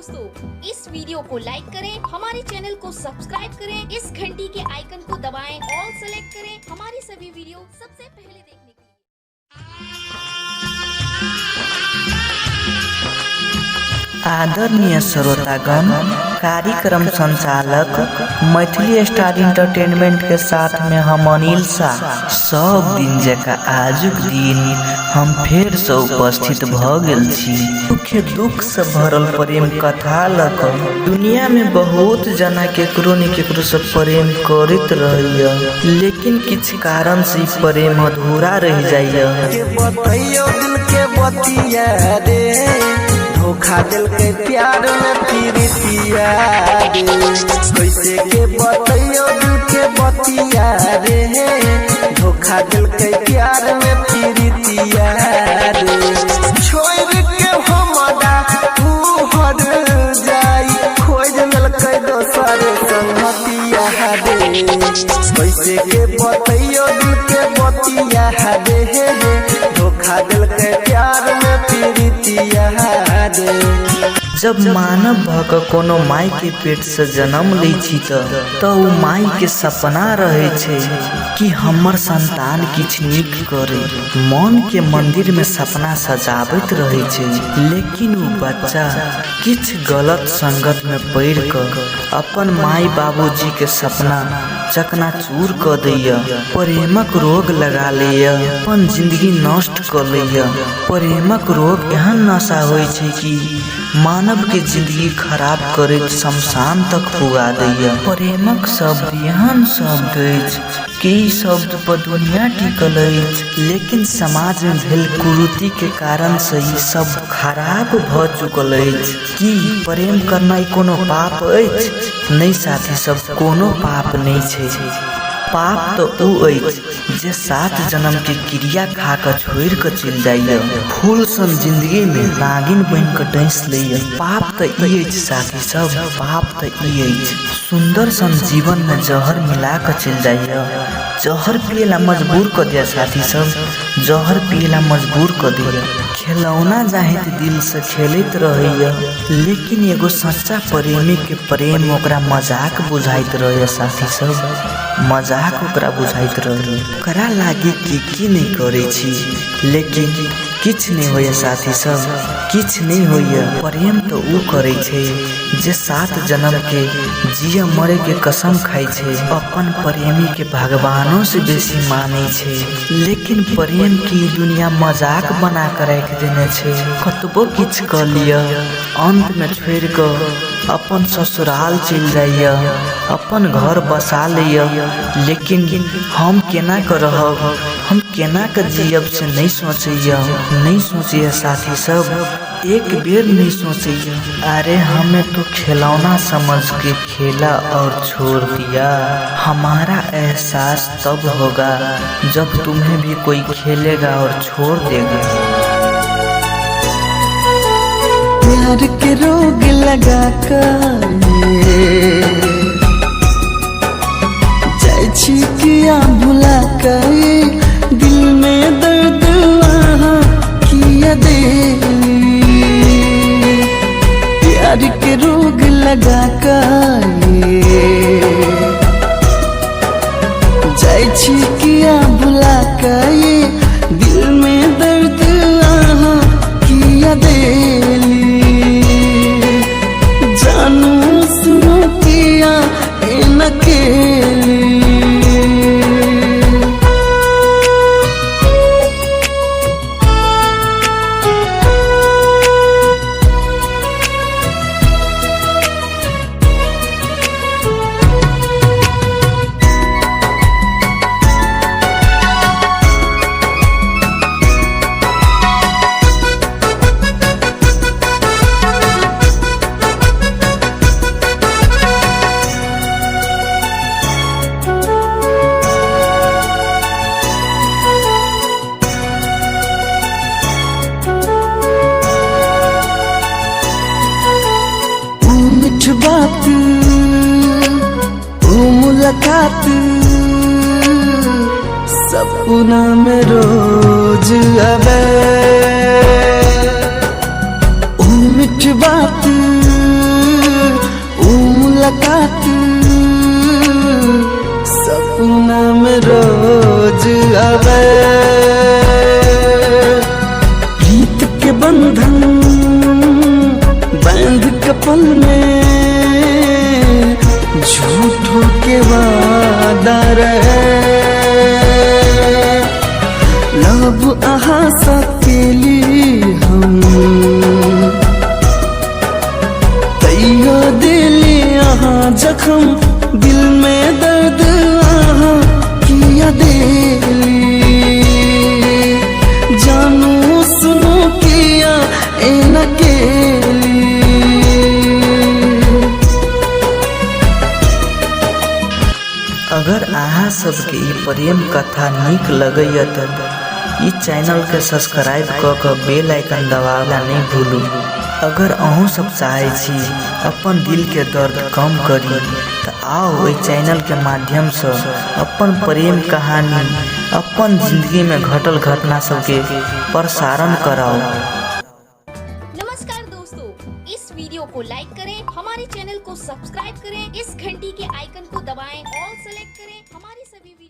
दोस्तों, इस वीडियो को लाइक करें, हमारे चैनल को सब्सक्राइब करें, इस घंटी के आइकन को दबाएं, ऑल सेलेक्ट करें हमारी सभी वीडियो सबसे पहले देखने के लिए। आदरणीय श्रोतागण, कार्यक्रम संचालक मैथिली स्टार इंटरटेनमेंट के साथ में हम अनिल शाह सब दिन जकाँ आजुक दिन हम फेर से उपस्थित भ गेल छी। दुखे दुख से भरल प्रेम कथा ल क दुनिया में बहुत जना केकरो ने केकरो से प्रेम करैत रहैया, लेकिन किछ कारण से ई प्रेम अधूरा रह जाइया। के बतैयो दिल के बतिया रे, धोखा दिल के प्यार में प्रीतिया रे। कैसे के बतैयो दिल के बतिया रे, धोखा दिल के प्यार में प्रीतिया रे। छोड़ के हमरा तू हर जाई, खोज लेलकै दोसर संगतिया रे। कैसे के बतैयो दिल के बतिया रे, धोखा दिल के प्यार में प्रीतिया रे। जब मानव भ क कोनो माई के पेट से जन्म लै छी त उ माई के सपना रहे छै कि हमर संतान किछ नीक करे। मन के मंदिर में सपना सजाबैत रहे छै, लेकिन उ बच्चा किछ गलत संगत में पड़ क अपन माई बाबूजी के सपना चकनाचूर क दैया, प्रेमक रोग लगा लैया, अपन जिंदगी नष्ट क लैया। प्रेमक रोग एहन नशा होइ छै कि मानव के जिंदगी खराब करैत शमशान तक पुगा दैया। प्रेमक शब्द एहन शब्द अछि कि ई शब्द पर दुनिया टिकल अछि, लेकिन समाज में भेल कुरीति के कारण से ई शब्द खराब भ चुकल अछि। कि प्रेम करनाइ कोनो पाप अछि? नहि साथी सब, कोनो पाप नहि छै। पाप तो उ अछि जे 7 जन्म के क्रिया खा क छोड़ क चलि जाइया, फूल सन जिंदगी में नागिन बन क डस लैया। पाप तो ई अछि साथी सब, पाप तो ई अछि सुंदर सन जीवन में जहर मिला क चलि जाइया, जहर पियला मजबूर क दिया साथी सब, जहर पियला मजबूर क दिया। खेलौना जाहित दिल से खेलैत रहैया, लेकिन एगो सच्चा प्रेमी के प्रेम ओकरा मजाक बुझाइत रहैया साथी सब, मजाक ओकरा बुझाइत रहैया। ओकरा लागी की नहि करै छी, लेकिन किछ नहि होइया साथी सब, किछ नहि होइया। प्रेम तो उ करै छै जे 7 जन्म के जिय मरे के कसम खाइ छै, अपन प्रेमी के भगवानों से बेसी मानै छै, लेकिन प्रेम की दुनिया मजाक बना के राखि देने छै। कतबो किछ क लिअ, अंत में छोड़ क अपन ससुराल चलि जाइया, अपन घर बसा लैया, लेकिन हम केना क रहब, हम केना क जियब से नहीं सोचैया, नहीं सोचैया साथी सब, एक बेर नहीं सोचैया। अरे हमें तो खिलौना समझ के खेला और छोड़ दिया, हमारा एहसास तब होगा जब तुम्हें भी कोई खेलेगा और छोड़ देगा। प्यार के रोग लगा कर जाय छी किया भुला कर, दिल में दर्द वहाँ किया दे। प्यार के रोग लगा कर जाय छी किया भुला कर, दिल में दर्द वहाँ किया दे। जानू सुनो किया इन केली। बात ओ मुलाकात सपना में रोज आवे, ओ मिठ बात। मुलाकात सपना में रोज आवे। प्रीत के बंधन बंध कपल में झूठों के वादा रहे। लब अहाँ सकेली हम तैयो दिली अहाँ जखम, दिल में दर्द अहाँ किया दिली। जानू सुनो किया एना केली। अगर अहाँ सबके ई प्रेम कथा नीक लगैया त ई चैनल के सब्सक्राइब क के बेल आइकन दबावला नहीं भूलू। अगर अहूँ सब चाहै छी अपन दिल के दर्द कम करी त आओ एहि चैनल के माध्यम से अपन प्रेम कहानी, अपन जिंदगी में घटल घटना सबके प्रसारण कराओ। नमस्कार दोस्तों, इस वीडियो को लाइक करें, हमारे चैनल को सब्सक्राइब करें, इस घंटी के आइकन को दबाएं, ऑल सेलेक्ट करें। हमारी सभी वीडियो